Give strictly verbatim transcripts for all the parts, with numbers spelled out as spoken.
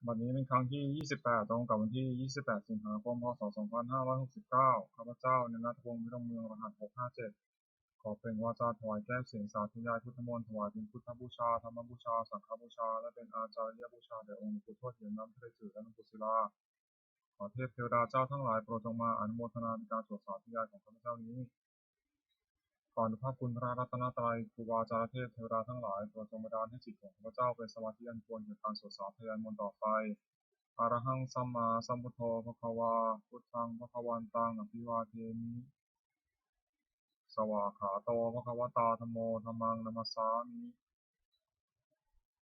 บัดนี้เป็นครั้งที่ ยี่สิบแปด ตรงกับวันที่ ยี่สิบแปด สิงหาคม พ.ศ. สองพันห้าร้อยหกสิบเก้า ข้าพเจ้า เนรนาถพงษ์ วิรมเมือง รหัส หกห้าเจ็ด ขอเปล่งวาจาถวายแก้วเสียงสาธยายพุทธมนต์ ถวายเป็นพุทธบูชา ธรรมบูชา สังฆบูชา และเป็นอาจาริยบูชาแด่องค์หลวงปู่ทวดเหยียบน้ำทะเลจืด และหลวงปู่ศิลา ขอเทพเทวดาเจ้าทั้งหลายโปรดจงมาอนุโมทนาในการสวดสาธยายของข้าพเจ้านี้ ขออนุภาพคุณพระรัตนตรัย ครูบาอาจารย์เทพเทวดาทั้งหลาย โปรดจงบันดาลให้จิตของข้าพเจ้าเป็นสมาธิอันควรแก่การสวดสาธยายมนต์ต่อไป Arahaṃ sammāsambuddho bhagavā, buddhaṃ bhagavantaṃ abhivādemi. Svākkhāto bhagavatā dhammo, dhammaṃ namassāmi.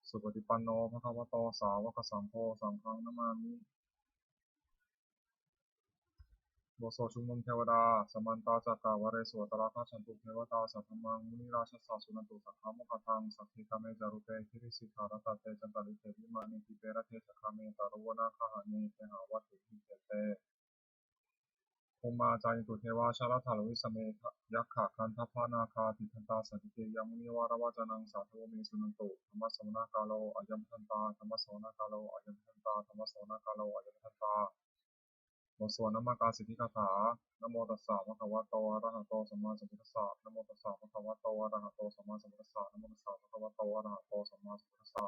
Supaṭipanno bhagavato sāvakasaṅgho, saṅghaṃ namāmi. บทสวดชุมนุมเทวดา Samantā cakkavāḷesu atrāgacchantu devatā, saddhammaṃ munirājassa suṇantu saggamokkhadaṃ. Sagge kāme ca rūpe girisikharataṭe cantalikkhe vimāne, dīpe raṭṭhe ca gāme taruvanagahane gehavatthumhi khette, bhummā cāyantu devā jalathalavisame yakkhagandhabbanāgā, tiṭṭhantā santike yaṃ munivaravacanaṃ sādhavo me suṇantu. Dhammassavanakālo ayambhadantā. Dhammassavanakālo ayambhadantā. Dhammassavanakālo ayambhadantā. บทสวดนมการสิทธิคาถา Namo tassa bhagavato arahato sammāsambuddhassa. Namo tassa bhagavato arahato sammāsambuddhassa. Namo tassa bhagavato arahato sammāsambuddhassa.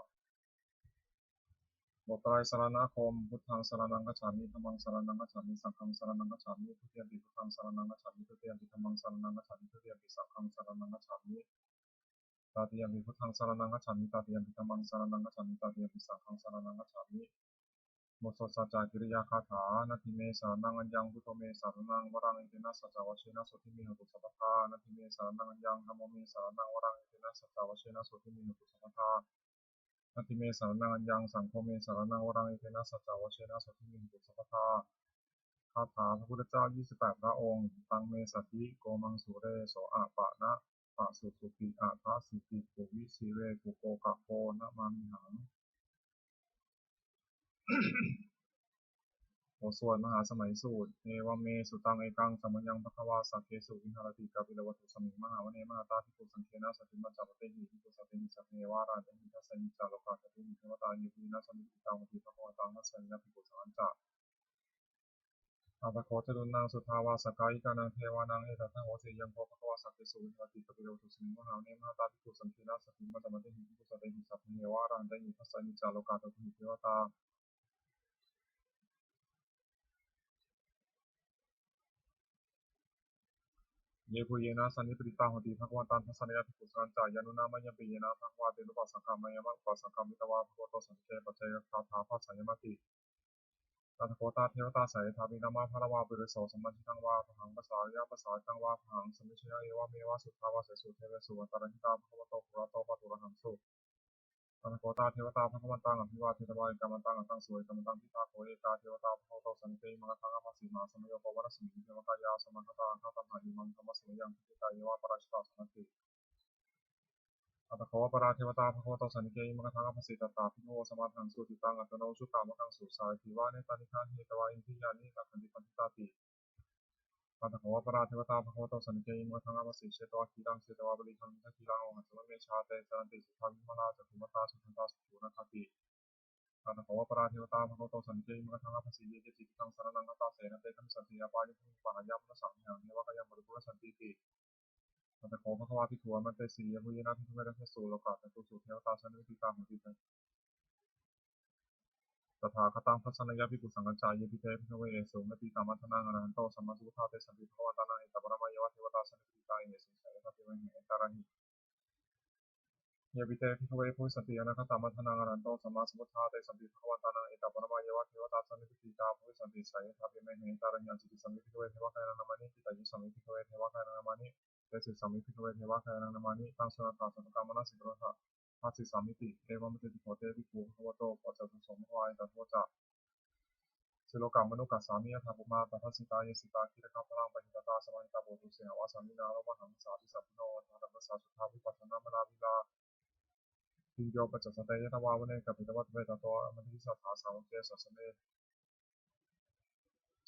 บทไตรสรณคมน์ Buddhaṃ saraṇaṃ gacchāmi. Dhammaṃ saraṇaṃ gacchāmi. Saṅghaṃ saraṇaṃ gacchāmi. Dutiyampi buddhaṃ saraṇaṃ gacchāmi. Dutiyampi dhammaṃ saraṇaṃ gacchāmi. Dutiyampi saṅghaṃ saraṇaṃ gacchāmi. Tatiyampi buddhaṃ saraṇaṃ gacchāmi. Tatiyampi dhammaṃ saraṇaṃ gacchāmi. Tatiyampi saṅghaṃ saraṇaṃ gacchāmi. บทสวดสัจจกิริยาคาถา Natthi me saraṇaṃ aññaṃ, buddho me saraṇaṃ varaṃ, etena saccavajjena sotthi me hotu sabbadā. Natthi me saraṇaṃ aññaṃ, dhammo me saraṇaṃ varaṃ, etena saccavajjena sotthi me hotu sabbadā. Natthi me saraṇaṃ aññaṃ, saṅgho me saraṇaṃ varaṃ, etena saccavajjena sotthi me hotu sabbadā. คาถาพระพุทธเจ้า ยี่สิบแปด พระองค์ Taṃ me satiṃ ko maṃ sure so appaṇa pasusuti addasiti puvvi sire pukokako namāmihaṃ. บทสวดมหาสมัยสูตร Evaṃ me sutaṃ. Ekaṃ samayaṃ bhagavā sakkesu viharati kapilavatthusmiṃ mahāvane mahatā bhikkhusaṅghena saddhiṃ pañcamattehi bhikkhusatehi sabbeheva arahantehi. Dasahi ca lokadhātūhi devatā yebhuyyena sannipatitā honti bhagavantaṃ dassanāya bhikkhusaṅghañca. Atha kho catunnaṃ suddhāvāsakāyikānaṃ devānaṃ etadahosi: Ayaṃ kho bhagavā sakkesu viharati kapilavatthusmiṃ mahāvane mahatā bhikkhusaṅghena saddhiṃ pañcamattehi bhikkhusatehi sabbeheva arahantehi. Dasahi ca lokadhātūhi devatā yebhuyyena sannipatitā honti bhagavantaṃ dassanāya bhikkhusaṅghañca. Yannūna mayampi yena bhagavā tenupasaṅkameyyāma, upasaṅkamitvā bhagavato santike paccekagāthā bhāseyyāmāti. Atha kho tā devatā seyyathāpi nāma balavā puriso sammiñjitaṃ vā bāhaṃ pasāreyya, pasāritaṃ vā bāhaṃ sammiñjeyya, evameva suddhāvāsesu devesu antarahitā bhagavato purato pāturahaṃsu. Atha kho tā devatā bhagavantaṃ abhivādetvā ekamantaṃ aṭṭhaṃsu. Ekamantaṃ ṭhitā kho ekā devatā bhagavato santike imaṃ gāthaṃ abhāsi: Mahāsamayo pavanasmiṃ, devakāyā samāgatā; āgatamha imaṃ dhammasamayaṃ, dakkhitāyeva aparājitasaṅghanti. Atha kho aparā devatā bhagavato santike imaṃ gāthaṃ abhāsi: Tatra bhikkhavo samādahaṃsu, cittaṃ attano ujukamakaṃsu; sārathīva nettāni gahetvā, indriyāni rakkhanti paṇḍitāti. Atha kho aparā devatā bhagavato santike imaṃ gāthaṃ abhāsi: Chetvā khīlaṃ chetvā palighaṃ, indakhīlaṃ ohaccamanejā; te caranti suddhā vimalā, cakkhumatā sudantā susunāgāti. Atha kho aparā devatā bhagavato santike imaṃ gāthaṃ abhāsi: Ye keci buddhaṃ saraṇaṃ gatāse, na te gamissanti apāyabhūmiṃ; pahāya mānusaṃ dehaṃ, devakāyaṃ paripūressantīti. Atha kho bhagavā bhikkhū āmantesi: Yebhuyyena bhikkhave dasasu lokadhātūsu devatā sannipatitā honti tathāgataṃ dassanāya bhikkhusaṅghañca. Yepi te bhikkhave ahesuṃ atītamaddhānaṃ arahanto sammāsambuddhā, tesampi bhagavantānaṃ etaparamāyeva devatā sannipatitā ahesuṃ, seyyathāpi amhehi etarahi. Yepi te bhikkhave bhavissanti anāgatamaddhānaṃ arahanto sammāsambuddhā, tesampi bhagavantānaṃ etaparamāyeva devatā sannipatitā bhavissanti, seyyathāpi amhehi etarahi. Ācikissampi bhikkhave devakāyānaṃ nāmāni, kittayissampi bhikkhave devakāyānaṃ nāmāni, desissāmi bhikkhave devakāyānaṃ nāmāni, taṃ suṇātha santū kāmā manasikarotha bhāsissāmīti. Evaṃ bhanteti kho te bhikkhū bhagavato paccassosuṃ. Bhagavā etadavoca: Silokamanukassāmi, yattha bhummā tadassitā; ye sitā girigabbharaṃ, pahitattā samāhitā. Puthū sīhāva sallīnā, lomahaṃsābhisambhuno; odātamanasā suddhā, vippasannamanāvilā. Bhiyyo pañcasate ñatvā, vane kāpilavatthave; tato āmantayi satthā, sāvake sāsane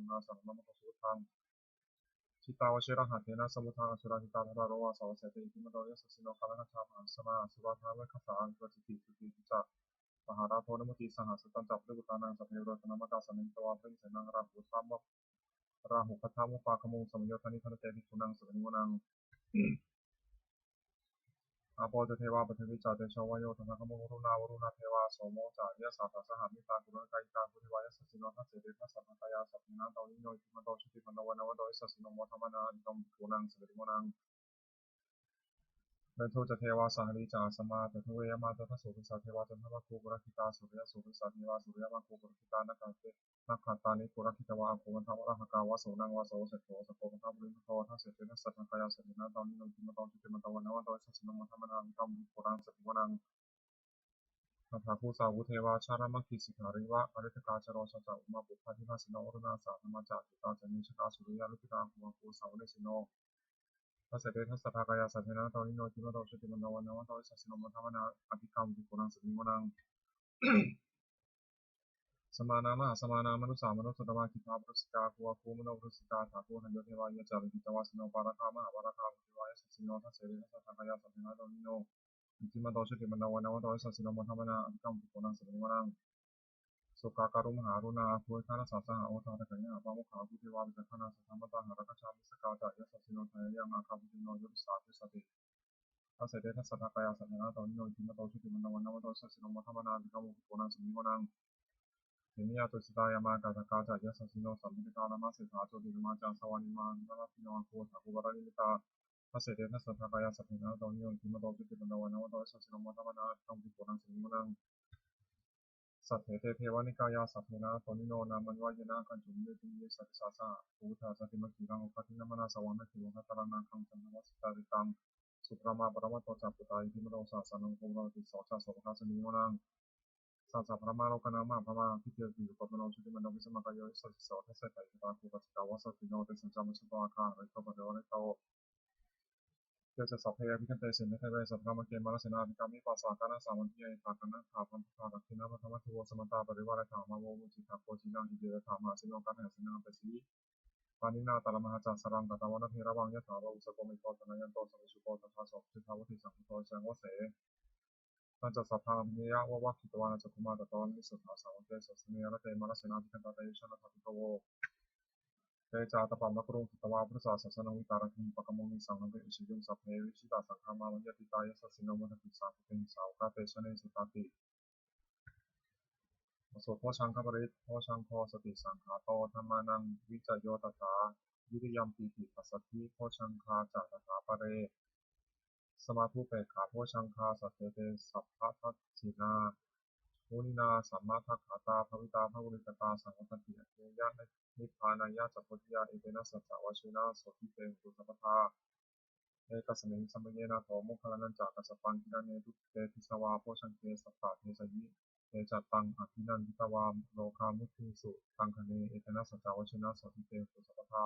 supaṇṇā saraṇamakaṃsu buddhaṃ. Jitā vajirahatthena samuddaṃ asurā sitā, bhātaro vāsavassete iddhimanto yasassino. Kālakañjā mahābhismā asurā dānaveghasā, atikā sitī sitī ca pahārādo namucī saha. Satañca baliputtānaṃ sabbe verocanāmakā, sannayhitvā baliṃ senaṃ rāhu- rāhubhaddamupāgamuṃ, samayodāni bhaddante bhikkhūnaṃ samitiṃ vanaṃ. Āpo ca devā paṭhavī ca tejo vāyo tadāgamuṃ, varuṇā vāruṇā devā somo ca yasasā saha. Mettākulenikā yakkhā bhū devā yasassino, dasete dasadhā kāyā sabbe nānattavaṇṇino, iddhimanto jutimanto vaṇṇavanto yasassino, modamānā abhikkāmuṃ bhikkhūnaṃ samitiṃ vanaṃ. Veṇḍū ca devā sahalī ca asamā ca duve, yamā ca dasaūdhisā devā candamāgū purakkhitā, suriyassūdhisā devā suriyamāgū purakkhitā, nakkhatte- nakkhattāni purakkhitvā āgū mandavalāhakā. Vasūnaṃ vāsavo seṭṭho sakko pāga purindado, dasete dasadhā kāyā sabbe nānattavaṇṇino, iddhimanto jutimanto vaṇṇavanto yasassino, modamānā abhikkāmuṃ bhikkhūnaṃ samitiṃ vanaṃ. Athāgū sahabhū devā jalamaggisikhāriva, ariṭṭhakā ca rojā ca ummāpupphanibhāsino, varuṇā sahadhammā ca accutā ca anejakā, sūleyyarucirā āgū āgū vāsavanesino. Dasete dasadhā kāyā sabbe nānattavaṇṇino, iddhimanto jutimanto vaṇṇavanto yasassino, modamānā abhikkāmuṃ bhikkhūnaṃ samitiṃ vanaṃ. Samānā mahāsamānā mānusā mānusuttamā, khiḍḍāpadūsikā āgū āgū manopadūsikā. Athāgū harayo devā ye ca lokitvāsino, pāragā mahāpāragā āgū devā yasassino, dasete dasadhā kāyā sabbe nānattavaṇṇino, iddhimanto jutimanto vaṇṇavanto yasassino, modamānā abhikkāmuṃ bhikkhūnaṃ samitiṃ vanaṃ. Sukkā karumhā aruṇā āgū aṭṭhārasā saha, odātagayhā pāmokkhā āgū devā vicakkhaṇā, sadāmattā hāragajā missakā ca yasassino, thanayaṃ āgā pajjunno yo disā abhivassati. Dasete dasadhā kāyā sabbe nānattavaṇṇino, iddhimanto jutimanto vaṇṇavanto yasassino, modamānā abhikkāmuṃ bhikkhūnaṃ samitiṃ vanaṃ. Khemiyā tusitā yāmā kaṭṭhakā ca yasassino, lambitakā lāmaseṭṭhā jotināmā ca āsavā, nimmānaratino āgū athāgū paranimmitā. Dasete dasadhā kāyā sabbe nānattavaṇṇino, iddhimanto jutimanto vaṇṇavanto yasassino, modamānā abhikkāmuṃ bhikkhūnaṃ samitiṃ vanaṃ. Saṭṭhete devanikāyā sabbe nānattavaṇṇino, nāmanvayena āgañchuṃ ye sadisā saha. Pavutthajātimakkhīlaṃ oghatiṇṇamanāsavaṃ, dakkhemoghataraṃ nāgaṃ candaṃva supadditaṃ. Subrahmā paramatto ca puttā iddhimato saha, sanaṅkumāro tisso ca sopāga samitiṃ vanaṃ. Sahassabrahmalokānaṃ mahābrahmābhitiṭṭhati, upapanno jutimanto bhismākāyo yasassi so. Dasettha ekadā āgū paccekavasavattino, tesañca majjhato āgā hārito paṭhavāligo. Te ca sabbe abhikkante sainde deve sabrahmake mārasenā abhikkāmi passa kaṇhassa mandiye. Etha gaṇhatha bandhatha dakkhiṇaṃ bandhamatthu vo samantā parivāretha mā vo muñcittha koci naṃ. Iti tattha mahāseno kaṇhasenaṃ apesayi pāṇinā talamāhacca saraṃ katvāna bheravaṃ yathā pāvussako megho thanayanto savijjuko tadā so paccudāvatti saṅkuddho asayaṃvase. Tañca sabbaṃ abhiññāya vavakkhitvāna cakkhumā tato āmantayi satthā sāvake sāsane rate mārasenā abhikkantā te vijānātha bhikkhavo. Te ca ātappamakaruṃ sutvā buddhassa sāsanaṃ vītarāgehi pakkāmuṃ nesaṃ lampeyyuṃ sabbe vijitasaṅgāmā bhayātītā yasassino modanti saha te sāvakā te janesutāti. บทสวดโพชฌังคปริตร Bojjhaṅgo satisaṅkhāto dhammānaṃ vicayo tathā, viriyampīti passaddhi bojjhaṅgā ca tathāpare, samādhupekkhā bojjhaṅgā sattete sabbadassinā. Muninā sammadakkhātā bhāvitā bahulīkatā saṃvattanti abhiññāya nibbānāya ca bodhiyā. Etena saccavajjena sotthi te hotu sabbadā. Ekasmiṃ samaye nātho moggallānañca kassapaṃ gilāne dukkhite disvā bojjhaṅge satta desayi. Te ca taṃ abhinanditvā rogā mucciṃsu taṅkhaṇe. Etena saccavajjena sotthi te hotu sabbadā.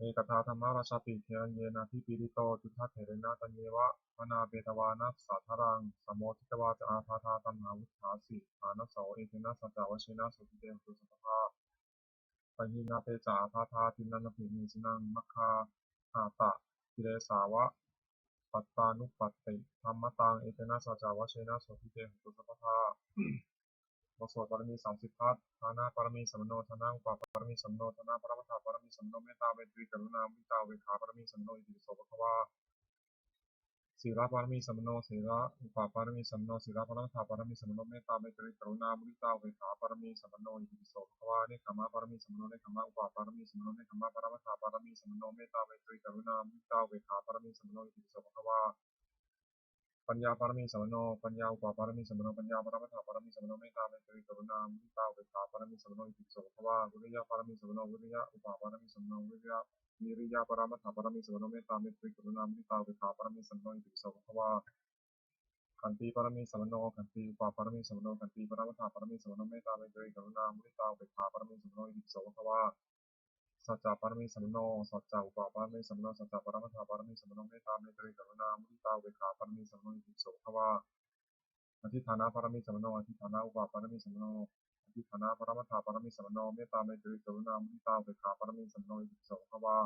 Ekadā dhammarājāpi gelaññenābhipīḷito duddhaterena taññeva bhaṇāpetvāna sādaraṃ sammoditvā ca ābādhā taṇhābhujā taṇhāsāvino. Etena saccavajjena sotthi te hotu sabbadā. Pahīnā te ca ābādhā tiṇṇannampi nicchinaṃ maggāhatakilesāva pattānuppattidhammataṃ. Etena saccavajjena sotthi te hotu sabbadā. บทสวดบารมีสามสิบทัศน์ Dāna pāramī sampanno, dāna upapāramī sampanno, dāna paramattha pāramī sampanno, mettā maitrī karuṇā muditā upekkhā pāramī sampanno, itipi so bhagavā. Sīla pāramī sampanno, sīla upapāramī sampanno, sīla paramattha pāramī sampanno, mettā maitrī karuṇā muditā upekkhā pāramī sampanno, itipi so bhagavā. Nekkhamma pāramī sampanno, nekkhamma upapāramī sampanno, nekkhamma paramattha pāramī sampanno, mettā maitrī karuṇā muditā upekkhā pāramī sampanno, itipi so bhagavā. Paññā pāramī sampanno, paññā upapāramī sampanno, paññā paramattha pāramī sampanno, mettā maitrī karuṇā muditā upekkhā pāramī sampanno, itipi so bhagavā. Viriya pāramī sampanno, viriya upapāramī sampanno, viriya, viriya paramattha pāramī sampanno, mettā maitrī karuṇā muditā upekkhā pāramī sampanno, itipi so bhagavā. Khanti pāramī sampanno, khanti upapāramī sampanno, khanti paramattha pāramī sampanno, mettā maitrī karuṇā muditā upekkhā pāramī sampanno, itipi so bhagavā. Sacca pāramī sampanno, sacca upapāramī sampanno, sacca paramattha pāramī sampanno, mettā maitrī karuṇā muditā upekkhā pāramī sampanno, itipi so bhagavā. Adhiṭṭhāna pāramī sampanno, adhiṭṭhāna upapāramī sampanno, adhiṭṭhāna paramattha pāramī sampanno, mettā maitrī karuṇā muditā upekkhā pāramī sampanno, itipi so bhagavā.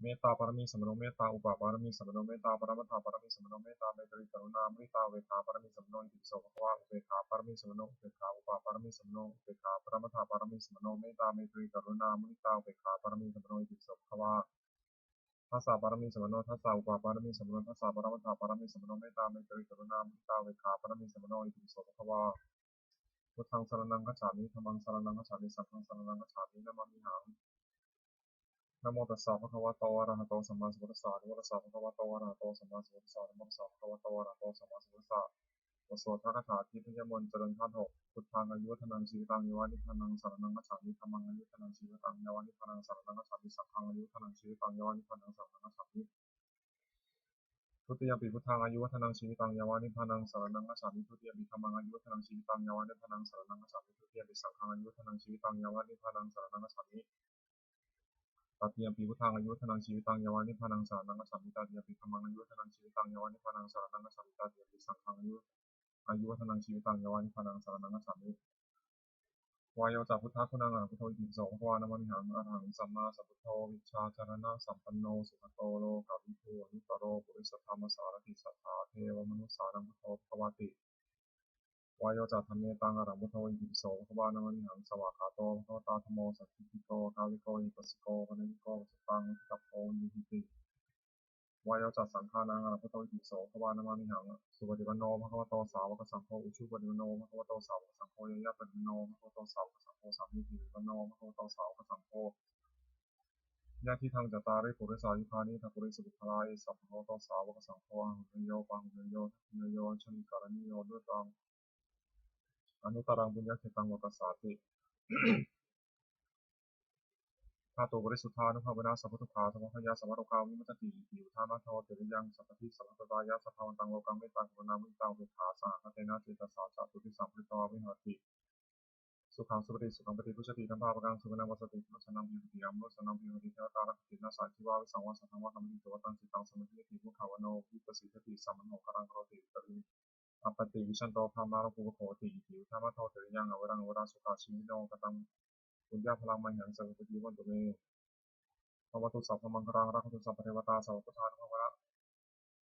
Mettā pāramī sampanno, mettā upapāramī sampanno, mettā paramattha pāramī sampanno, mettā maitrī karuṇā muditā upekkhā pāramī sampanno, itipi so bhagavā. Upekkhā pāramī sampanno, upekkhā upapāramī sampanno, upekkhā paramattha pāramī sampanno, mettā maitrī karuṇā muditā upekkhā pāramī sampanno, itipi so bhagavā. Dasa pāramī sampanno, dasa upapāramī sampanno, dasa paramattha pāramī sampanno, mettā maitrī karuṇā muditā upekkhā pāramī sampanno, itipi so bhagavā. Buddhaṃ saraṇaṃ gacchāmi, dhammaṃ saraṇaṃ gacchāmi, saṅghaṃ saraṇaṃ gacchāmi, namāmihaṃ. Namo tassa bhagavato arahato sammāsambuddhassa. Namo tassa bhagavato arahato sammāsambuddhassa. Namo tassa bhagavato arahato sammāsambuddhassa. บทสวดพระคาถาทิพยมนต์เจริญธาตุหก Buddhaṃ āyuvaḍḍhanaṃ jīvitaṃ yāva nibbānaṃ saraṇaṃ gacchāmi. Dhammaṃ āyuvaḍḍhanaṃ jīvitaṃ yāva nibbānaṃ saraṇaṃ gacchāmi. Saṅghaṃ āyuvaḍḍhanaṃ jīvitaṃ yāva nibbānaṃ saraṇaṃ gacchāmi. Dutiyampi buddhaṃ āyuvaḍḍhanaṃ jīvitaṃ yāva nibbānaṃ saraṇaṃ gacchāmi. Dutiyampi dhammaṃ āyuvaḍḍhanaṃ jīvitaṃ yāva nibbānaṃ saraṇaṃ gacchāmi. Dutiyampi saṅghaṃ āyuvaḍḍhanaṃ jīvitaṃ yāva nibbānaṃ saraṇaṃ gacchāmi. Tatiyampi buddhaṃ āyuvaḍḍhanaṃ jīvitaṃ yāva nibbānaṃ saraṇaṃ gacchāmi. Tatiyampi dhammaṃ āyuvaḍḍhanaṃ jīvitaṃ yāva nibbānaṃ saraṇaṃ gacchāmi. Tatiyampi saṅghaṃ āyu, āyuvaḍḍhanaṃ jīvitaṃ yāva nibbānaṃ saraṇaṃ gacchāmi. Vāyo ca buddhaguṇaṃ arahaṃ buddho itipi so bhagavā namāmihaṃ. Arahaṃ sammāsambuddho vijjācaraṇasampanno sugato lokavidū anuttaro purisadammasārathi satthā devamanussānaṃ buddho bhagavāti. Vāyo ca dhammetaṃ arahaṃ buddho itipi so bhagavā namāmihaṃ. Svākkhāto bhagavatā dhammo sandiṭṭhiko akāliko ehipassiko opanayiko paccattaṃ veditabbo viññūhīti. Vāyo ca saṅghānaṃ arahaṃ buddho itipi so bhagavā namāmihaṃ. Supaṭipanno bhagavato sāvakasaṅgho, ujupaṭipanno bhagavato sāvakasaṅgho, ñāyapaṭipanno bhagavato sāvakasaṅgho, sāmīcipaṭipanno bhagavato sāvakasaṅgho, yadidaṃ cattāri purisayugāni aṭṭha purisapuggalā, esa bhagavato sāvakasaṅgho, āhuneyyo pāhuneyyo dakkhiṇeyyo añjalikaraṇīyo anuttaraṃ, anuttaraṃ puññakkhettaṃ lokassāti. Dhātuparisuddhānubhāvena sabbadukkhā sabbabhayā sabbarogā vimuccanti. Iti uddhamadho tiriyaṃ sabbadhi sabbattatāya sabbāvantaṃ lokaṃ mettā karuṇā muditā upekkhā sahagatena cetasā catuddisaṃ pharitvā viharati. Sukhaṃ supati, sukhaṃ paṭibujjhati, dhammabhāgagaṃ sukhena passati, manussānaṃ piyamati, amanussānaṃ piyamati, devatā rakkhanti, nāssa aggi vā visaṃ vā satthaṃ vā kamati, tuvaṭaṃ cittaṃ samādhiyati, mukhavaṇṇo vippasīdati, asammūḷho kālaṃ karoti, uttariṃ appaṭivijjhanto brahmalokūpago hoti. Iti uddhamadho tiriyaṃ averaṃ averā sukhajīvino. Kataṃ puññaphalaṃ mayhaṃ sabbe bhūtā jīvatu me. Bhavatu sabbamaṅgalaṃ, rakkhantu sabbadevatā, sabbabuddhānubhāvena,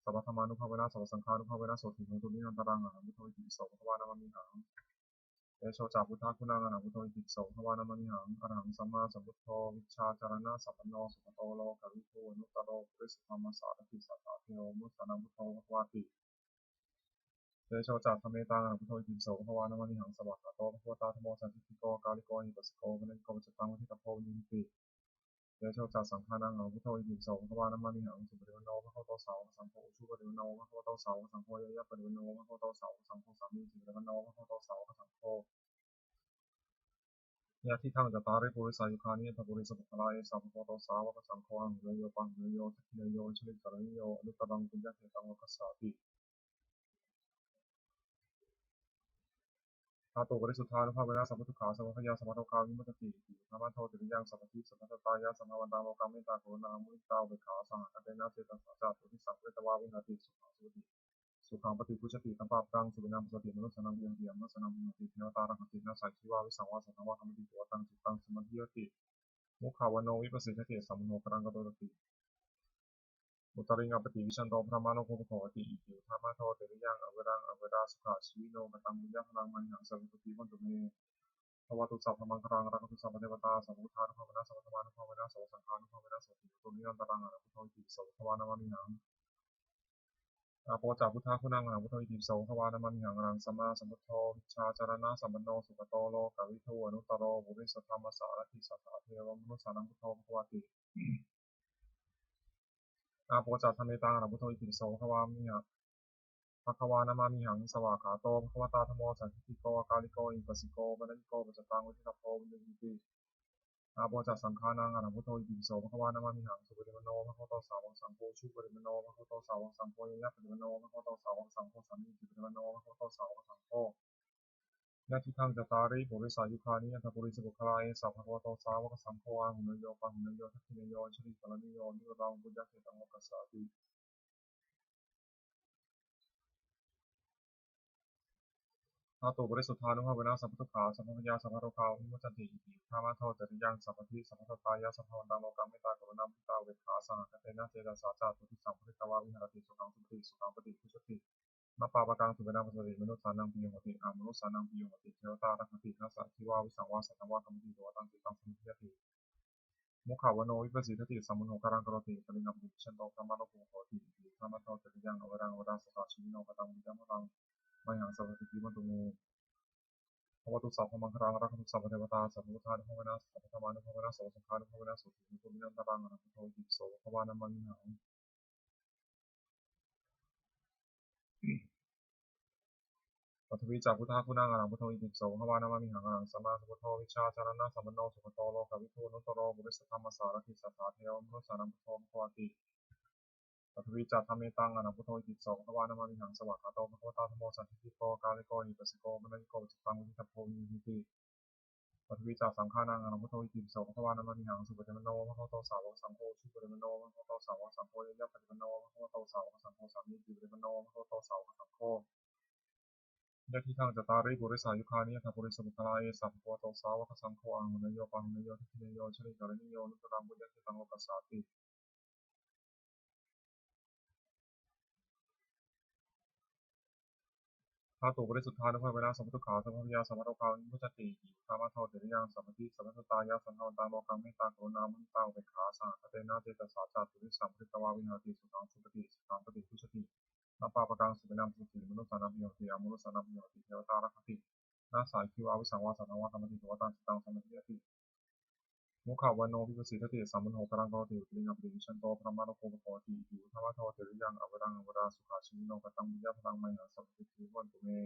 sabbadhammānubhāvena, sabbasaṅghānubhāvena, sotthī hontu nirantaraṃ. Arahaṃ buddho itipi so bhagavā namāmihaṃ. Tejo ca buddhaguṇaṃ, arahaṃ buddho itipi so bhagavā namāmihaṃ. Arahaṃ sammāsambuddho vijjācaraṇasampanno sugato lokavidū anuttaro purisadammasārathi satthā devamanussānaṃ buddho bhagavāti. Tejo ca dhammetaṃ, arahaṃ buddho itipi so bhagavā namāmihaṃ. Svākkhāto bhagavatā dhammo sandiṭṭhiko akāliko ehipassiko opanayiko paccattaṃ veditabbo viññūhīti. Tejo ca saṅghānaṃ, arahaṃ buddho itipi so bhagavā namāmihaṃ. Supaṭipanno bhagavato sāvakasaṅgho, ujupaṭipanno bhagavato sāvakasaṅgho, ñāyapaṭipaṇṇo bhagavato sāvakasaṅgho, sāmīcipaṭipaṇṇo bhagavato sāvakasaṅgho, yadidaṃ cattāri purisayugāni aṭṭha purisapuggalā, esa bhagavato sāvakasaṅgho, āhuneyyo pāhuneyyo dakkhiṇeyyo añjalikaraṇīyo anuttaraṃ puññakkhettaṃ lokassāti. Dhātuparisuddhānubhāvena sabbadukkhā sabbabhayā sabbarogā vimuccanti. Iti uddhamadho tiriyaṃ sabbadhi sabbattatāya sabbāvantaṃ lokaṃ mettākaruṇāmuditāupekkhāsahagatena cetasā catuddisaṃ pharitvā viharati. Sukhaṃ supati, sukhaṃ paṭibujjhati, dhammabhāgagaṃ sukhena passati, manussānaṃ piyamati, amanussānaṃ piyamati, devatā rakkhanti, nāssa aggi vā visaṃ vā satthaṃ vā kamati, tuvaṭaṃ cittaṃ samādhiyati, mukhavaṇṇo vippasīdati, asammūḷho kālaṃ karoti, uttariṃ appaṭivijjhanto brahmalokūpago hoti. Iti uddhamadho tiriyaṃ averaṃ averā sukhajīvino. Kataṃ puññaphalaṃ mayhaṃ sabbe bhūtā jīvatu me. Bhavatu sabbamaṅgalaṃ, rakkhantu sabbadevatā, sabbabuddhānubhāvena, sabbadhammānubhāvena, sabbasaṅghānubhāvena, sotthī hontu nirantaraṃ. Arahaṃ buddho itipi so bhagavā namāmihaṃ. Āpo ca buddhaguṇaṃ, arahaṃ buddho itipi so bhagavā namāmihaṃ. Arahaṃ sammāsambuddho vijjācaraṇasampanno sugato lokavidū anuttaro purisadammasārathi satthā devamanussānaṃ buddho bhagavāti. Āpo ca dhammetaṃ, arahaṃ buddho itipi so bhagavā miha, bhagavā namāmihaṃ. Svākkhāto bhagavatā dhammo sandiṭṭhiko akāliko ehipassiko opanayiko paccattaṃ veditabbo viññūhīti. Āpo ca saṅghānaṃ, arahaṃ buddho itipi so bhagavā namāmihaṃ. Supaṭipanno bhagavato sāvakasaṅgho, ujupaṭipanno bhagavato sāvakasaṅgho, ñāyapaṭipanno bhagavato sāvakasaṅgho, sāmīcipaṭipanno bhagavato sāvakasaṅgho, yadidaṃ cattāri purisayugāni aṭṭha purisapuggalā, esa bhagavato sāvakasaṅgho, āhuneyyo pāhuneyyo dakkhiṇeyyo añjalikaraṇīyo anuttaraṃ puññakkhettaṃ lokassāti. Dhātuparisuddhānubhāvena sabbadukkhā sabbabhayā sabbarogā vimuccanti. Iti uddhamadho tiriyaṃ sabbadhi sabbattatāya sabbāvantaṃ lokaṃ mettākaruṇāmuditāupekkhāsahagatena cetasā catuddisaṃ pharitvā viharati. Sukhaṃ supati, sukhaṃ paṭibujjhati, dhammabhāgagaṃ sukhena passati, manussānaṃ piyo hoti, amanussānaṃ piyo hoti, devatā rakkhanti, nāssa aggi vā visaṃ vā satthaṃ vā kamati, tuvaṭaṃ cittaṃ samādhiyati, mukhavaṇṇo vippasīdati, asammūḷho kālaṃ karoti, uttariṃ appaṭivijjhanto brahmalokūpago hoti. Iti uddhamadho tiriyaṃ averaṃ averā sukhajīvino. Kataṃ puññaphalaṃ mayhaṃ sabbe bhūtā jīvatu me. Bhavatu sabbamaṅgalaṃ, rakkhantu sabbadevatā, sabbabuddhānubhāvena, sabbadhammānubhāvena, sabbasaṅghānubhāvena, sotthī hontu nirantaraṃ. Arahaṃ buddho itipi so bhagavā namāmihaṃ. Paṭhavī ca buddhaguṇaṃ, arahaṃ buddho itipi so bhagavā namāmihaṃ. Arahaṃ sammāsambuddho vijjācaraṇasampanno sugato lokavidū anuttaro purisadammasārathi satthā devamanussānaṃ buddho bhagavāti. Paṭhavī ca dhammetaṃ, arahaṃ buddho itipi so bhagavā namāmihaṃ. Svākkhāto bhagavatā dhammo sandiṭṭhiko akāliko ehipassiko opanayiko paccattaṃ veditabbo viññūhīti. Paṭhavī ca saṅghānaṃ, arahaṃ buddho itipi so bhagavā namāmihaṃ. Supaṭipanno bhagavato sāvakasaṅgho, ujupaṭipanno bhagavato sāvakasaṅgho, ñāyapaṭipanno bhagavato sāvakasaṅgho, sāmīcipaṭipanno bhagavato sāvakasaṅgho, yadidaṃ cattāri purisayugāni aṭṭha purisapuggalā, esa bhagavato sāvakasaṅgho, āhuneyyo pāhuneyyo dakkhiṇeyyo añjalikaraṇīyo anuttaraṃ puññakkhettaṃ lokassāti. Dhātuparisuddhānubhāvena sabbadukkhā sabbabhayā sabbarogā vimuccanti. Iti uddhamadho tiriyaṃ sabbadhi sabbattatāya sabbāvantaṃ lokaṃ mettākaruṇāmuditāupekkhāsahagatena cetasā catuddisaṃ pharitvā viharati. Sukhaṃ supati, sukhaṃ paṭibujjhati, dhammabhāgagaṃ sukhena passati, manussānaṃ piyo hoti, amanussānaṃ piyo hoti, devatā rakkhanti, nāssa aggi vā visaṃ vā satthaṃ vā kamati, tuvaṭaṃ cittaṃ samādhiyati, mukhavaṇṇo vippasīdati, asammūḷho kālaṃ karoti, uttariṃ appaṭivijjhanto brahmalokūpago hoti. Iti uddhamadho tiriyaṃ averaṃ averā sukhajīvino. Kataṃ puññaphalaṃ mayhaṃ sabbe bhūtā jīvatu me.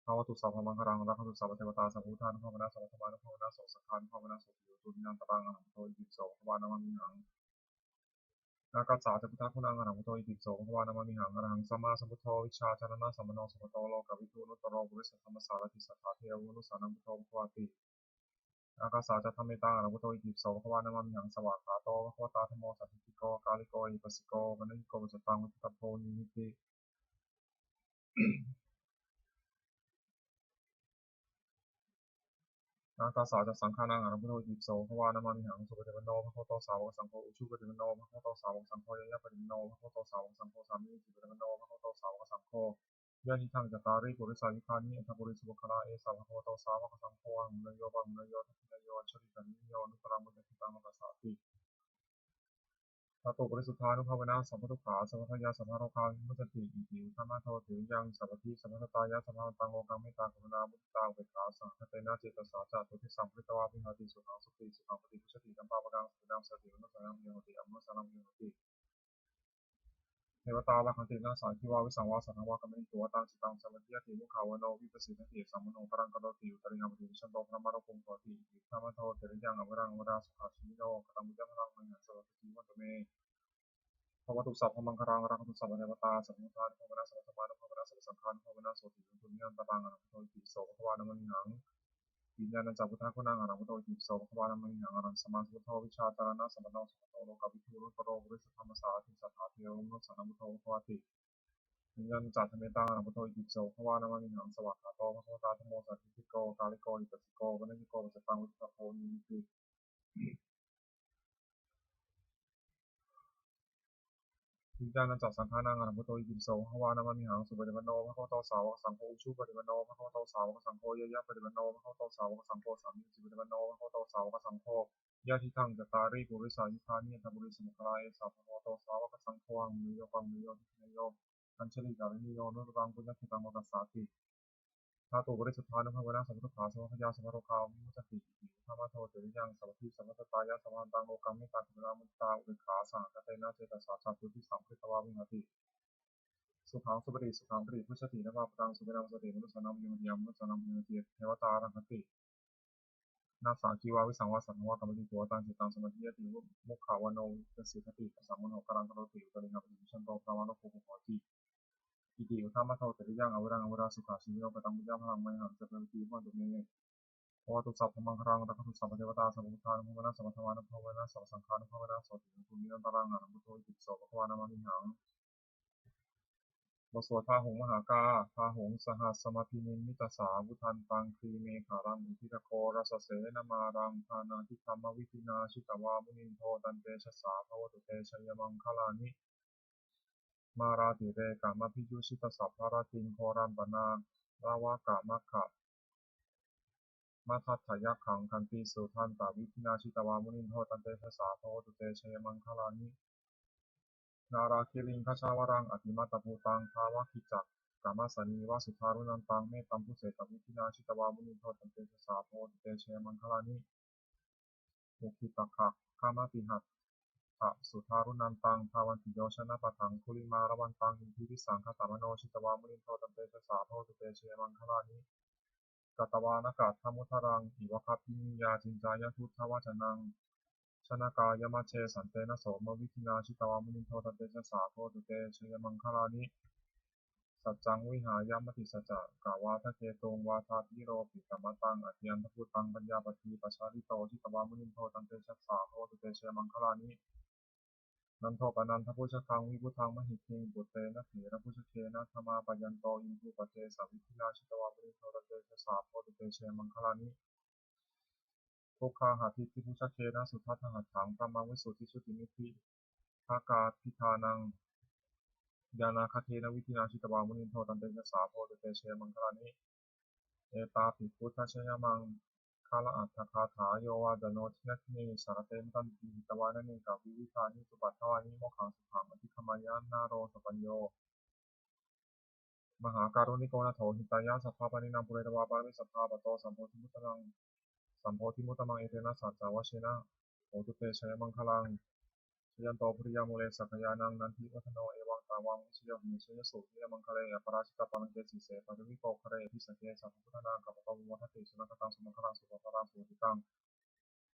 Bhavatu sabbamaṅgalaṃ, rakkhantu sabbadevatā, sabbabuddhānubhāvena, sabbadhammānubhāvena, sabbasaṅghānubhāvena, sotthī hontu nirantaraṃ. Arahaṃ buddho itipi so bhagavā namāmihaṃ. Ākāsā ca buddhaguṇaṃ arahaṃ buddho itipi so bhagavā namāmihaṃ. Arahaṃ sammāsambuddho vijjācaraṇasampanno sugato lokavidū anuttaro purisadammasārathi satthā devamanussānaṃ buddho bhagavāti. Ākāsā ca dhammetaṃ arahaṃ buddho itipi so bhagavā namāmihaṃ. Svākkhāto bhagavatā dhammo sandiṭṭhiko akāliko ehipassiko opanayiko paccattaṃ veditabbo viññūhīti. Ākāsā ca saṅghānaṃ arahaṃ buddho itipi so bhagavā namāmihaṃ. Supaṭipanno bhagavato sāvakasaṅgho, ujupaṭipanno bhagavato sāvakasaṅgho, ñāyapaṭipanno bhagavato sāvakasaṅgho, sāmīcipaṭipanno bhagavato sāvakasaṅgho, yadidaṃ cattāri purisayugāni aṭṭha purisapuggalā, esa bhagavato sāvakasaṅgho, āhuneyyo pāhuneyyo dakkhiṇeyyo añjalikaraṇīyo anuttaraṃ puññakkhettaṃ lokassāti. Dhātuparisuddhānubhāvena sabbadukkhā sabbabhayā sabbarogā vimuccanti. Iti uddhamadho tiriyaṃ sabbadhi sabbattatāya sabbāvantaṃ lokaṃ mettākaruṇāmuditāupekkhāsahagatena cetasā catuddisaṃ pharitvā vihārati. Sukhaṃ supati, sukhaṃ paṭibujjhati, kampāpakaṃ supinaṃ passati, manussānaṃ piyo hoti, amanussānaṃ piyo hoti, devatā rakkhanti, nāssa aggi vā visaṃ vā satthaṃ vā kamati, tuvaṭaṃ cittaṃ samādhiyati, mukhavaṇṇo vippasīdati, asammūḷho kālaṃ karoti, uttariṃ appaṭivijjhanto brahmalokūpago hoti. Iti uddhamadho tiriyaṃ averaṃ averā sukhajīvino. Kataṃ puññaphalaṃ mayhaṃ sabbasampattisiddhiyā hontu me. Bhavatu sabbamaṅgalaṃ, rakkhantu sabbadevatā, sabbabuddhānubhāvena sabbadhammānubhāvena sabbasaṅghānubhāvena sotthī hontu nirantaraṃ. Arahaṃ buddho itipi so bhagavā namāmihaṃ. Viññāṇañca buddhaguṇaṃ arahaṃ buddho itipi so bhagavā namāmihaṃ. Arahaṃ sammāsambuddho vijjācaraṇasampanno sugato lokavidū anuttaro purisadammasārathi satthā devamanussānaṃ buddho bhagavāti. Viññāṇañca dhammetaṃ arahaṃ buddho itipi so bhagavā namāmihaṃ. Svākkhāto bhagavatā dhammo sandiṭṭhiko akāliko ehipassiko opanayiko paccattaṃ veditabbo viññūhīti. Viññāṇañca saṅghānaṃ arahaṃ buddho itipi so bhagavā namāmihaṃ. Supaṭipanno bhagavato sāvakasaṅgho, ujupaṭipanno bhagavato sāvakasaṅgho, ñāyapaṭipanno bhagavato sāvakasaṅgho, sāmīcipaṭipanno bhagavato sāvakasaṅgho, yadidaṃ cattāri purisayugāni aṭṭha purisapuggalā, esa bhagavato sāvakasaṅgho, āhuneyyo pāhuneyyo dakkhiṇeyyo añjalikaraṇīyo anuttaraṃ puññakkhettaṃ lokassāti. Dhātuparisuddhānubhāvena sabbadukkhā sabbabhayā sabbarogā vimuccanti. Iti uddhamadho tiriyaṃ sabbadhi sabbattatāya sabbāvantaṃ lokaṃ mettākaruṇāmuditāupekkhāsahagatena cetasā catuddisaṃ pharitvā vihārati. Sukhaṃ supati, sukhaṃ paṭibujjhati, kampāpakaṃ supinaṃ passati, manussānaṃ piyo hoti, amanussānaṃ piyo hoti, devatā rakkhanti, nāssa aggi vā visaṃ vā satthaṃ vā kamati, tuvaṭaṃ cittaṃ samādhiyati, mukhavaṇṇo vippasīdati, asammūḷho kālaṃ karoti, uttariṃ appaṭivijjhanto brahmalokūpago hoti. Iti uddhamadho tiriyaṃ averaṃ averā sukhajīvino. Kataṃ puññaphalaṃ mayhaṃ sabbasampattisiddhiyā hontu me. Bhavatu sabbamaṅgalaṃ, rakkhantu sabbadevatā, sabbabuddhānubhāvena sabbadhammānubhāvena sabbasaṅghānubhāvena sotthī hontu nirantaraṃ. Arahaṃ buddho itipi so bhagavā namāmihaṃ. บทสวดพาหุงมหากา Bāhuṃ sahassamabhinimmitasāvudhantaṃ, grīmekhalaṃ uditaghorasasenamāraṃ, dānādidhammavidhinā jitavā munindo, tantejasā bhavatu te jayamaṅgalāni. Mārātirekamabhiyujjhitasabbarattiṃ, ghorampanāḷavakamakkhamathaddhayakkhaṃ, khantīsudantavidhinā jitavā munindo, tantejasā bhavatu te jayamaṅgalāni. Nāḷāgiriṃ gajavaraṃ atimattabhūtaṃ, dāvaggicakkamasanīva sudāruṇantaṃ, mettambusekavidhinā jitavā munindo, tantejasā bhavatu te jayamaṅgalāni. Ukkhittakhaggamatihatthasudāruṇantaṃ, dhāvantiyojanapathaṅgulimālavantaṃ, iddhībhisaṅkhatamano jitavā munindo, tantejasā bhavatu te jayamaṅgalāni. Katvāna kaṭṭhamudaraṃ iva gabbhinīyā, ciñcāya duṭṭhavacanaṃ janakāyamajjhe, santena somavidhinā jitavā munindo, tantejasā bhavatu te jayamaṅgalāni. Saccaṃ vihāya matisaccakavādaketuṃ, vādābhiropitamanaṃ atiandhabhūtaṃ, paññāpadīpajalito jitavā munindo, tantejasā bhavatu te jayamaṅgalāni. Nandopanandabhujagaṃ vibudhaṃ mahiddhiṃ, puttena therabhujagena damāpayanto, iddhūpadesavidhinā jitavā munindo, tantejasā bhavatu te jayamaṅgalāni. Duggāhadiṭṭhibhujagena sudaṭṭhahatthaṃ, brahmaṃ visuddhijutimiddhibakābhidhānaṃ, ñāṇāgadena vidhinā jitavā munindo, tantejasā bhavatu te jayamaṅgalāni. Etāpi buddhajayamaṅgalaaṭṭhagāthā, yo vācano dinadine sarate matandī, hitvānanekavividhāni cupaddavāni, mokkhaṃ sukhaṃ adhigameyya naro sapañño. Mahākāruṇiko nātho, hitāya sabbapāṇinaṃ, pūretvā pāramī sabbā, patto sambodhimuttamaṃ, sambodhimuttamaṃ, etena saccavajjena hotu te jayamaṅgalaṃ. Jayanto bodhiyā mūle sakyānaṃ nandivaḍḍhano, evaṃ tvaṃ vijayo hohi jayassu jayamaṅgale, aparājitapallaṅke sīse paṭhavipokkhare, abhiseke sabbabuddhānaṃ aggappatto pamodati. Sunakkhattaṃ sumaṅgalaṃ supabhātaṃ suhuṭṭhitaṃ,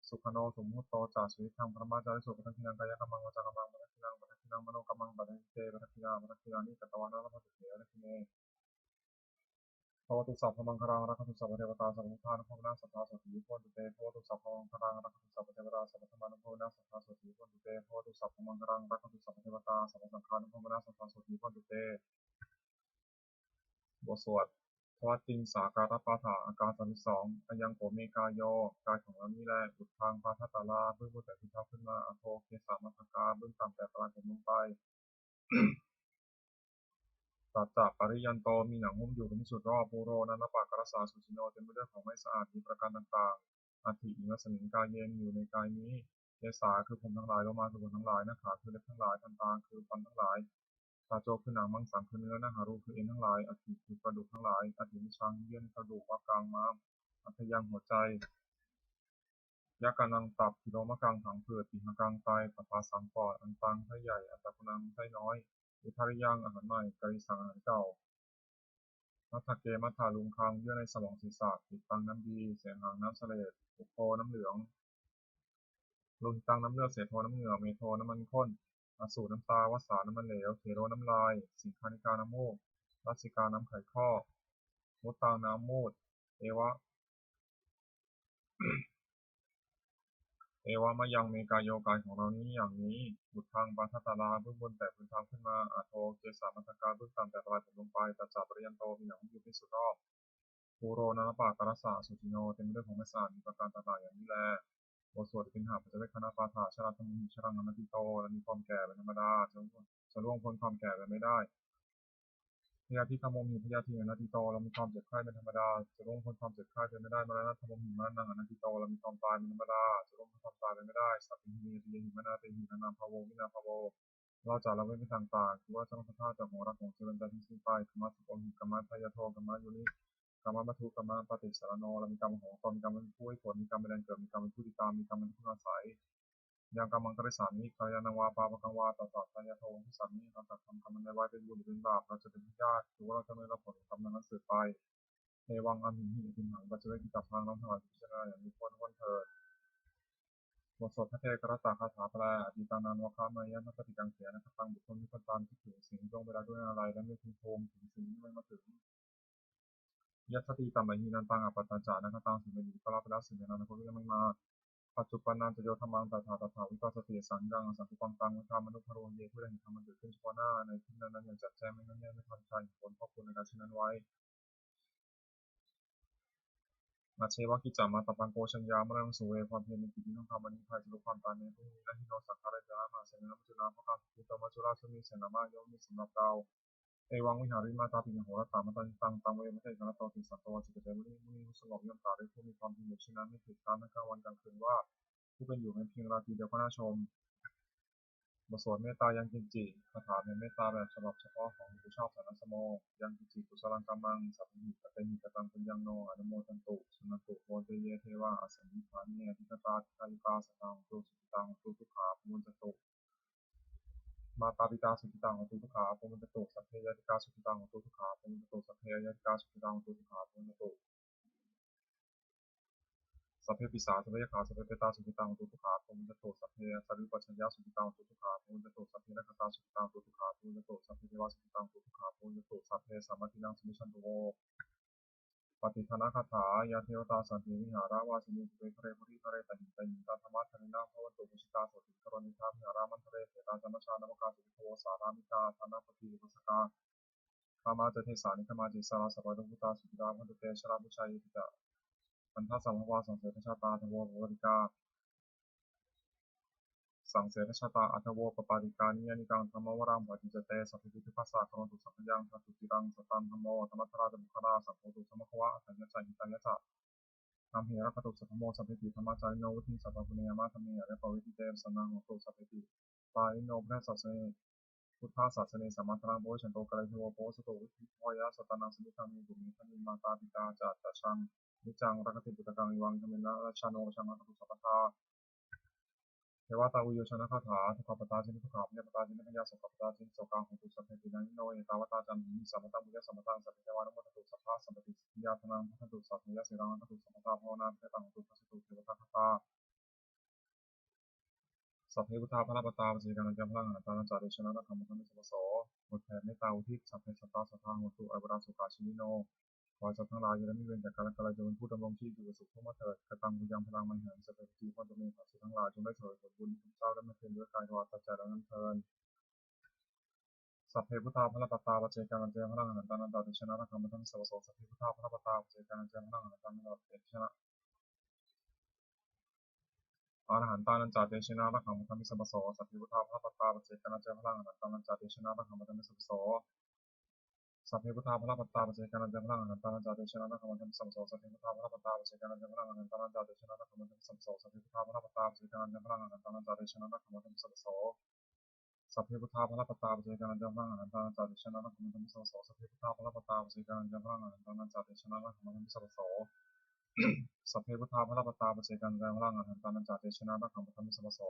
sukhaṇo sumuhutto ca suyiṭṭhaṃ brahmacārisu. Padakkhiṇaṃ kāyakammaṃ vācākammaṃ padakkhiṇaṃ padakkhiṇaṃ manokammaṃ paṇidhī te padakkhiṇā. Padakkhiṇāni katvāna labhantatthe padakkhiṇe. Bhavatu sabbamaṅgalaṃ rakkhantu sabbadevatā sabbabuddhānubhāvena sadā sotthī bhavantu te. Bhavatu sabbamaṅgalaṃ rakkhantu sabbadevatā sabbadhammānubhāvena sadā sotthī bhavantu te. Bhavatu sabbamaṅgalaṃ rakkhantu sabbadevatā sabbasaṅghānubhāvena sadā sotthī bhavantu te. บทสวดทวัตติงสาการปาฐะ อาการสามสิบสอง Ayaṃ kho me kāyo กายของเรานี้แล uddhaṃ pādatalā เบื้องบนแต่พื้นเท้าขึ้นมา adho kesamatthakā เบื้องต่ำแต่ปลายผมลงไป tañca pariyanto มีหนังหุ้มอยู่เป็นที่สุดรอบ pūro nānappakārassa asucino เต็มไปด้วยของไม่สะอาดมีประการต่างๆ atthi imasmiṃ kāye มีอยู่ในกายนี้ kesā คือผมทั้งหลาย lomā คือขนทั้งหลาย nakhā คือเล็บทั้งหลาย dantā คือฟันทั้งหลาย taco คือหนัง maṃsaṃ คือเนื้อ nahārū คือเอ็นทั้งหลาย aṭṭhī คือกระดูกทั้งหลาย aṭṭhimiñjaṃ เยื่อกระดูก vaggaṃ ม้าม hadayaṃ หัวใจ yakanaṃ ตับ pilomakhaṃ ผังผืด pihakaṃ ไต pabhāsaṃ ปอด antaṃ ไส้ใหญ่ addhakuṇaṃ ไส้น้อย udariyaṃ อาหารใหม่ karīsaṃ อาหารเก่า matthake mathāluṅgaṃ เยื่อในสมองศีรษะ pittaṃ น้ำดี sehhaṃ น้ำเสลด puggo น้ำเหลือง lohitaṃ น้ำเลือด sedo น้ำเหงื่อ medo น้ำมันข้น assu น้ำตา vasā น้ำมันเหลว khero น้ำลาย siṅghāṇikā น้ำมูก lasikā น้ำไขข้อ muttaṃ น้ำมูตร eva evamayaṃ me kāyo กายของเรานี้อย่างนี้ uddhaṃ pādatalā เบื้องบนแต่พื้นเท้าขึ้นมา adho kesamatthakā เบื้องต่ำแต่ปลายผมลงไป tañca pariyanto มีหนังหุ้มอยู่เป็นสุดรอบ pūro nānappakārassa asucino เต็มไปด้วยของไม่สะอาดมีประการต่างๆอย่างนี้แล บทสวดอภิณหปัจจเวกขณปาฐะ jarā dhammo hi jaraṃ anatīto เรามีความแก่เป็นธรรมดา จะล่วงจะล่วงพ้นความแก่ไปไม่ได้ byādhi dhammo hi byādhiṃ anatīto เรามีความเจ็บไข้เป็นธรรมดา จะล่วงพ้นความเจ็บไข้ไปไม่ได้ maraṇadhammo hi maraṇaṃ anatīto เรามีความตายเป็นธรรมดา จะล่วงพ้นความตายไปไม่ได้ sabbehi ñātibhi anāpehi nānābhāvo vinābhāvo เราจะละเว้นเป็นต่างๆ คือว่าทั้งสภาพจากของรักของเจริญใจทั้งสิ้นไป kammassakomhi kammadāyādo kammāyoni kammabandhu kammapaṭisaraṇo เรามีกรรมเป็นของตน มีกรรมเป็นผู้ให้ผล มีกรรมเป็นแดนเกิด มีกรรมเป็นผู้ติดตาม มีกรรมเป็นที่พึ่งอาศัย yaṃ kammaṃ karissāmi kalyāṇaṃ vā pāpakaṃ vā tassa dāyādo bhavissāmi หากกระทำกรรมอันใดไว้เป็นบุญหรือเป็นบาป เราจะเป็นพยาธิ คือว่าเราจะไม่รับผลของกรรมนั้นสืบไป evaṃ amhehi abhiṇhaṃ paccavekkhitabbaṃ เราทั้งหลายจงพิจารณาอย่างนี้ถ้วนๆเถิด บทสวดภัทเทกรัตตคาถาแปล atītaṃ nānvāgameyya nappaṭikaṅkhe anāgataṃ บุคคลไม่ควรตามคิดถึงสิ่งที่ล่วงไปแล้วด้วยอาลัย และไม่พึงพะวงถึงสิ่งที่ยังไม่มาถึง yathātītaṃ pahīnantaṃ appattañca anāgataṃ สิ่งในอดีตก็ละไปแล้ว สิ่งในอนาคตก็ยังไม่มา paccuppannā ca yo dhammaṃ tattha tattha vipassati asaṃhiraṃ asaṅkuppaṃ taṃ viddhā manubrūhaye ผู้ใดเห็นธรรมอันเกิดขึ้นเฉพาะหน้าในที่นั้นๆอย่างแจ่มแจ้ง ไม่ง่อนแง่น ไม่คลอนแคลน ควรครอบคลุมในการเช่นนั้นไว้ ajjeva kiccamātappaṃ ko jaññā maraṇaṃ suve ความเพียรเป็นกิจที่ต้องทำวันนี้ ภัยจะรู้ความตายแม้พรุ่งนี้ na hi no saṅgarena ca mahāsenena maccunā bhāgā sabbe bhūtā maccunā sukhī samādhimāyo ไม่มีสำหรับเรา evaṃ vihārimātāpiṃ ahorattamatanditaṃ taṃ ve bhaddekarattoti santo ācikkhate muni มุนีผู้สงบย่อมตรัสเรียกผู้มีความเพียรอยู่เช่นนั้น ไม่ผิดพลาดทั้งกลางวันกลางคืนว่า ผู้เป็นอยู่แม้เพียงราตรีเดียวก็น่าชม บทสวดเมตตา ยังกินจิ คาถาแผ่เมตตาแบบฉบับเฉพาะของหลวงปู่ชอบ สรรณสโม Yaṃ kiñci kusalaṃ kammaṃ sabbehi katehi kataṃ puññaṃ no anumodantu suṇantu bhonto ye devā asmiṃ ṭhāne adhigatā dīghāyukā sadā hontu sukhitā hontu dukkhā pamuñcantu mātāpitā sukhitā hontu dukkhā pamuñcantu sabbe ñātikā sukhitā hontu dukkhā pamuñcantu sabbe aññātikā sukhitā hontu dukkhā pamuñcantu sabbe pisā sabbe yakkhā sabbe petā sukhitā hontu dukkhā pamuñcantu sabbe ācariyupajjhāyā sukhitā hontu dukkhā pamuñcantu sabbe nakkhattā sukhitā hontu dukkhā pamuñcantu sabbe devā sukhitā hontu dukkhā pamuñcantu sabbe sampattīnaṃ samijjhantu vo. Pattidānagāthā. Yā devatā santi vihāravāsinī thūpe ghare bodhighare tahiṃ tahiṃ tā dhammadānena bhavantu pūjitā sotthiṃ karontedha vihāramaṇḍale. Kheṭṭā ca majjhā navakā ca bhikkhavo sārāmikā dānapatī upāsakā gāmā ca desā nigamā ca issarā sappāṇabhūtā sukhitā bhavantu te. Jalābujā yepi ca aṇḍasambhavā saṃsedajātā athavopapātikā saṃsedajātā athavopapātikā niyyānikaṃ dhammavaraṃ paṭicca te sabbepi dukkhassa karontu saṅkhayaṃ. Ṭhātu ciraṃ sataṃ dhammo dhammaddharā ca puggalā saṅgho hotu samaggo va atthāya ca hitāya ca. Amhe rakkhatu saddhammo sabbepi dhammacārino vuḍḍhiṃ sampāpuṇeyyāma dhamme ariyappavedite. Pasannā hontu sabbepi pāṇino buddhasāsane buddhasāsane sammā dhāraṃ pavecchanto kāle devo pavassatu. Vuḍḍhibhāvāya sattānaṃ samiddhaṃ netu medaniṃ. Mātā pitā ca atrajaṃ niccaṃ rakkhanti puttakaṃ imaṃ dhammena rājāno rakkhantu sabbadā. Devatāuyyojanagāthā. Dukkhappattā ca niddukkhā bhayappattā ca nibbhayā sokappattā ca nissokā hontu sabbepi pāṇino. Ettāvatā ca amhehi sambhataṃ puññasampadaṃ sabbe devānumodantu sabbasampattisiddhiyā. Dānaṃ dadantu saddhāya sīlaṃ rakkhantu sabbadā bhāvanābhiratā hontu gacchantu devatāgatā. Sabbe buddhā balappattā paccekānañca balaṃ arahantānañca tejena rakkhaṃ bandhāmi sabbaso. บทแผ่เมตตาอุทิศ Sabbe sattā sadā hontu averā sukhajīvino. ขอให้สัตว์ทั้งหลายอย่าได้มีเวรแก่กันและกันเลย จงเป็นผู้ดำรงชีวิตอยู่เป็นสุขทั่วหน้าเถิด Kataṃ puññaphalaṃ mayhaṃ ese pattipakkhitvā bhadante. ขอสัตว์ทั้งหลายจงได้เสวยผลบุญที่ข้าพเจ้าได้บำเพ็ญด้วยกายถวายปัจจัยเหล่านั้นเทิน Sabbe buddhā balappattā paccekānañca balaṃ arahantānañca tejena rakkhaṃ bandhāmi sabbaso. Sabbe buddhā balappattā paccekānañca balaṃ arahantānañca tejena arahantānañca tejena rakkhaṃ bandhāmi sabbaso. Sabbe buddhā balappattā paccekānañca balaṃ arahantānañca tejena rakkhaṃ bandhāmi sabbaso. Sabbe buddhā balappattā paccekānañca balaṃ arahantānañca tejena rakkhaṃ bandhāmi sabbaso. Sabbe buddhā balappattā paccekānañca balaṃ arahantānañca tejena rakkhaṃ bandhāmi sabbaso. Sabbe buddhā balappattā paccekānañca balaṃ arahantānañca tejena rakkhaṃ bandhāmi sabbaso. Sabbe buddhā balappattā paccekānañca balaṃ arahantānañca tejena rakkhaṃ bandhāmi sabbaso. Sabbe buddhā balappattā paccekānañca balaṃ arahantānañca tejena rakkhaṃ bandhāmi sabbaso. Sabbe buddhā balappattā paccekānañca balaṃ arahantānañca tejena rakkhaṃ bandhāmi sabbaso.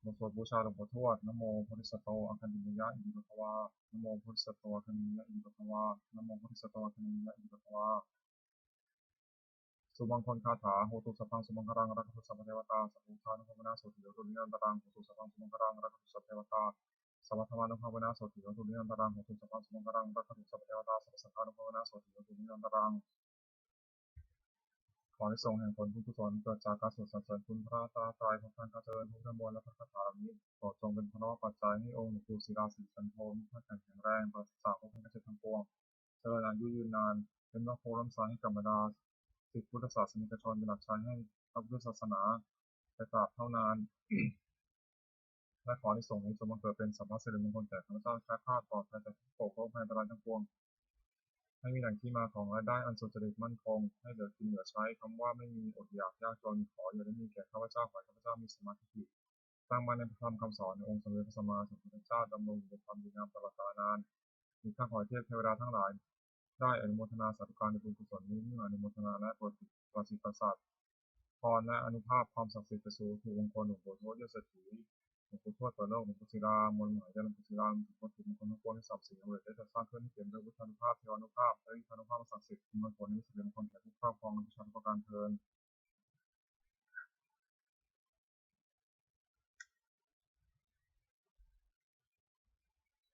บทสวดบูชาหลวงปู่ทวด Namo bodhisatto āgantimāya iti bhagavā. Namo bodhisatto āgantimāya iti bhagavā. Namo bodhisatto āgantimāya iti bhagavā. Sumaṅgalagāthā. Hotu sabbaṃ sumaṅgalaṃ, rakkhantu sabbadevatā, sabbabuddhānubhāvena sotthī hontu nirantaraṃ. Hotu sabbaṃ sumaṅgalaṃ, rakkhantu sabbadevatā, sabbadhammānubhāvena sotthī hontu nirantaraṃ. Hotu sabbaṃ sumaṅgalaṃ, rakkhantu sabbadevatā, sabbasaṅghānubhāvena sotthī hontu nirantaraṃ. ขออานิสงส์แห่งผลบุญกุศลเกิดจากการสวดสรรเสริญคุณพระรัตนตรัย พร้อมทั้งการเจริญพระพุทธมนต์และพระคาถาเหล่านี้ โปรดจงเป็นพลวปัจจัยให้องค์หลวงปู่ศิลา สิริจันโท มีพระแข็งแรง ปราศจากโรคภัยไข้เจ็บทั้งปวง เจริญอายุยืนนาน เป็นพระโพธิ์ล้นไซให้กับบรรดาศิษย์พุทธศาสนิกชน เป็นหลักชัยให้พระพุทธศาสนาไปตราบเท่านาน และขออานิสงส์นี้จงบังเกิดเป็นสัพพสิริมงคลแก่ข้าพเจ้าและแคล้วคลาดปลอดภัยจากทุกข์โศกโรคภัยอันตรายทั้งปวง ให้มีแหล่งที่มาของรายได้อันสุจริตมั่นคง ให้เหลือกินเหลือใช้ คำว่าไม่มีอดอยากยากจน ขออย่าได้มีแก่ข้าพเจ้า ขอให้ข้าพเจ้ามีสัมมาทิฏฐิ ตั้งมั่นในพระธรรมคำสอนในองค์สมเด็จพระสัมมาสัมพุทธเจ้า ดำรงอยู่ในความดีงามตลอดกาลนาน อีกทั้งขอให้เทพเทวดาทั้งหลาย ได้อนุโมทนาสาธุการในบุญกุศลนี้ เมื่ออนุโมทนาแล้วโปรดประสิทธิ์ประสาทพรและอานุภาพความศักดิ์สิทธิ์ไปสู่วัตถุมงคลหลวงปู่ทวดยอดเศรษฐี หลวงปู่ทวดเปิดโลก หลวงปู่ศิลา มนต์มหายันต์หลวงปู่ศิลา วัตถุมงคลทั้งปวงทั้งสามสิ่งทั้งหลายได้จัดสร้างขึ้นให้เปี่ยมด้วยพุทธานุภาพ เทวานุภาพ และอิทธานุภาพอันศักดิ์สิทธิ์ อำนวยผลให้มีสิริมงคลแก่ผู้ครอบครองและบูชาทุกประการเทอญ